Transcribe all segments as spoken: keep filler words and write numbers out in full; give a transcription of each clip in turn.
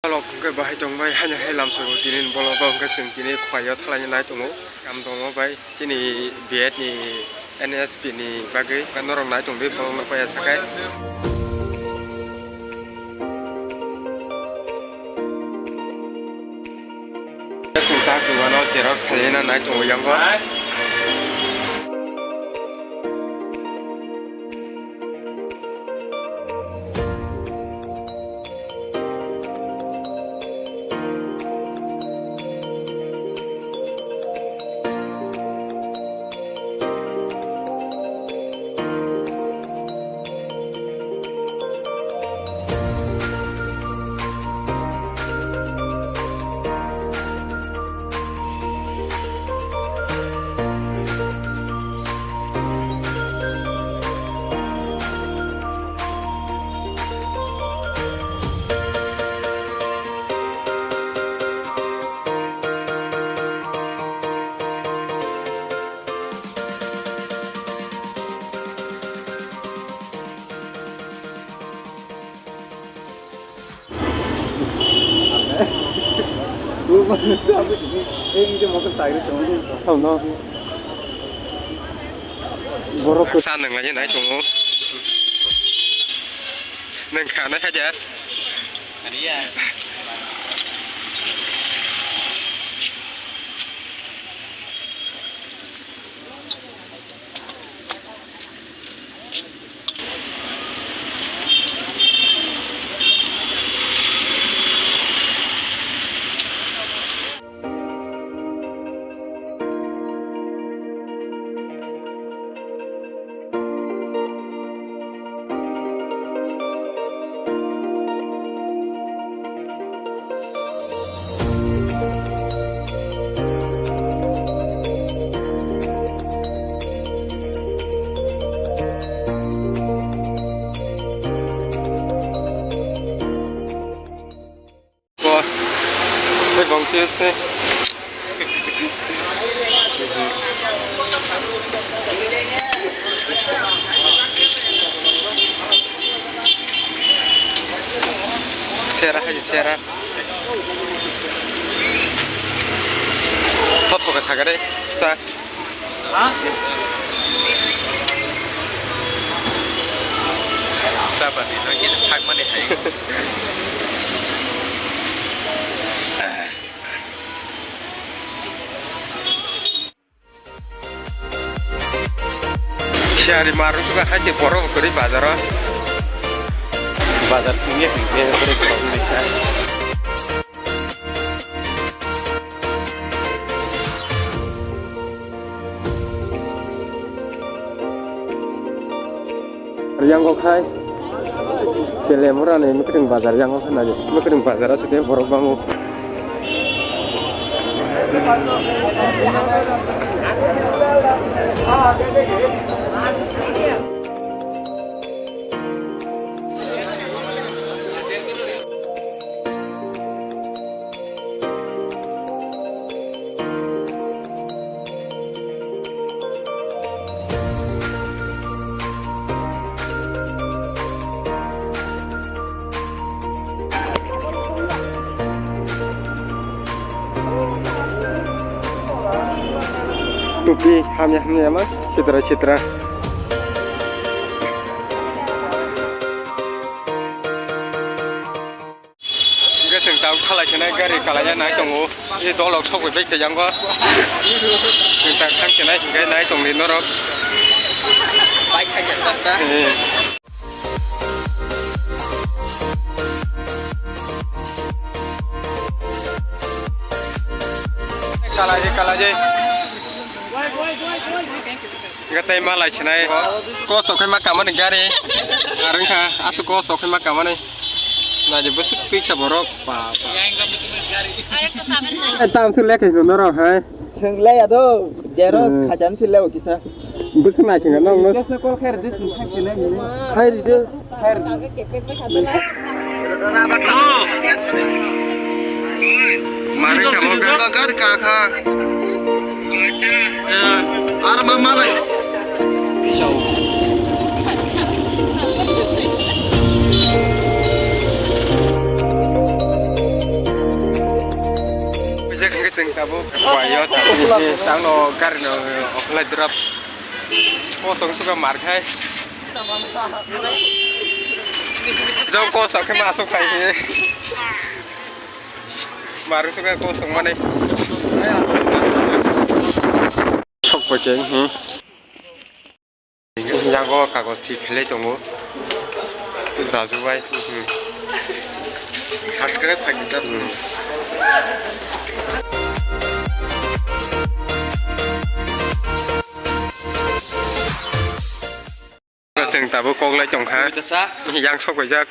Bolong hwnkhe bahai tongbai, haino hai lamsao tini bolong hwnkhe chwng tini khwlaio thalai nai tongo. Kam tongo bai chini B Ed ni N S P ni bagwi norok nai tongdi bolong no paya sakai. Chwng tak dugano xerox khaina nai tongo yango. Borok sa nang lai nai tongo. Nang kha nai hajar. Bo, tei bong se se. Sera hai sera. Hop ko sagare sa. Ha? Chapati no kisa thakmani hai. Siyari maru suka hai se borok kwrwi bazaro. Bazar singye hwnkhe borok kwrwi sa. Yango khai Telemura ni mwkhwtwng bazar yango khai nai mwkhwtwng bazar aswk borok bango. Tupi hamya hamya ma sitra sitra. Hingke chwng tabuk khalai khenai gari kalai ya nai tongo. E dolok sogwi bai khe yango. Chwng tak thang khenai hingke nai tongdi norok. Bike khaikhe tak ta. Eh. Kalai je, kalai je. Hingke tei malai sinai. Kosto khe ma kamani gari. Ar wngkha aswk kosto khe ma kamani. Naidi bwswk twi kha borok. Pa, pa. Tam swk lekha hino norok hai. Swng lai ado. Zero hmm. Khajan si leo kisa. Bwswk nai singa nong no. Kisa call khair dis thak sinai. Hai ri de. Mari kamu kan? Bagar kakak. Eh, ar mama lai. Tabuk bai o tangno gari no okhlai drop. Kosong suka mar khai. Jong kosong khe ma asuk khai. Mar suka kosong mane. Sok paikhe, hmm. Yago kagoj thik khlai tongo. Raju bai. Hmm. Subscribe khai di ta. Hmm. Chwng tabuk kok lai tongkha. Yang sok paijak.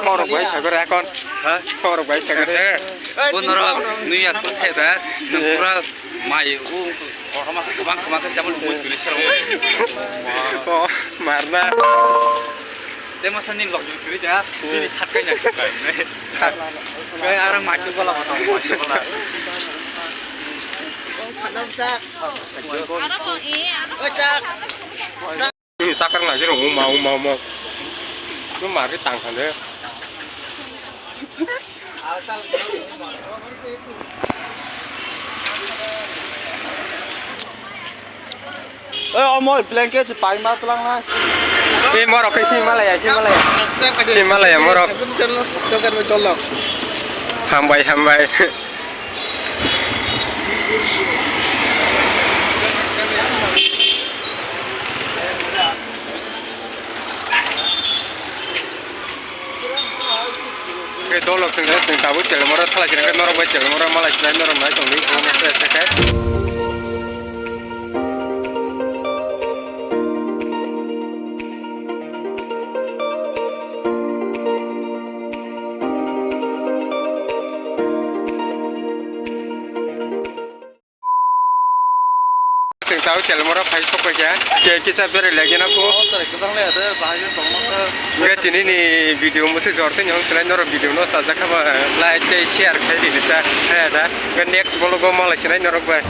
Khorok bai sagor akon. Ha? Khorok bai sagor. Bonorok nui ya kuthe ba. Pura mai u kothoma kwbang kwbang khe chamani mui tuli sero. Oh, marna. Te masa ni lok jil kiri ja, ni sat kai ja kai. Kai arang mati bola mata mati bola. Arang bang e, arang. Ini sakar ngai jero uma uma uma. Tu mari tang khande. Eh, omo blanket se pai ma tlang na. Eh, morok ke Himalaya, Himalaya. Subscribe ka di. Himalaya, morok. Channel subscribe ka di, tolong. Hambai, hambai. Khe dolok chwng, chwng tabuk Telemora thalai chwng khe norok bai Telemora malai sinai norok nai tongdi, omo khe, khe, khe. Chwng tabuk Telemora phai sok paikha. Khe kisa berai lagi na pho. O, chwrai kwchang le ade, bahai no tongma khe. Hwnkhe tini ni video mwsai jor twi ni hwn sinai norok video no sajak kha ba like tei share khai di ta. He da. Hwnkhe next vlog o malai sinai norok bai.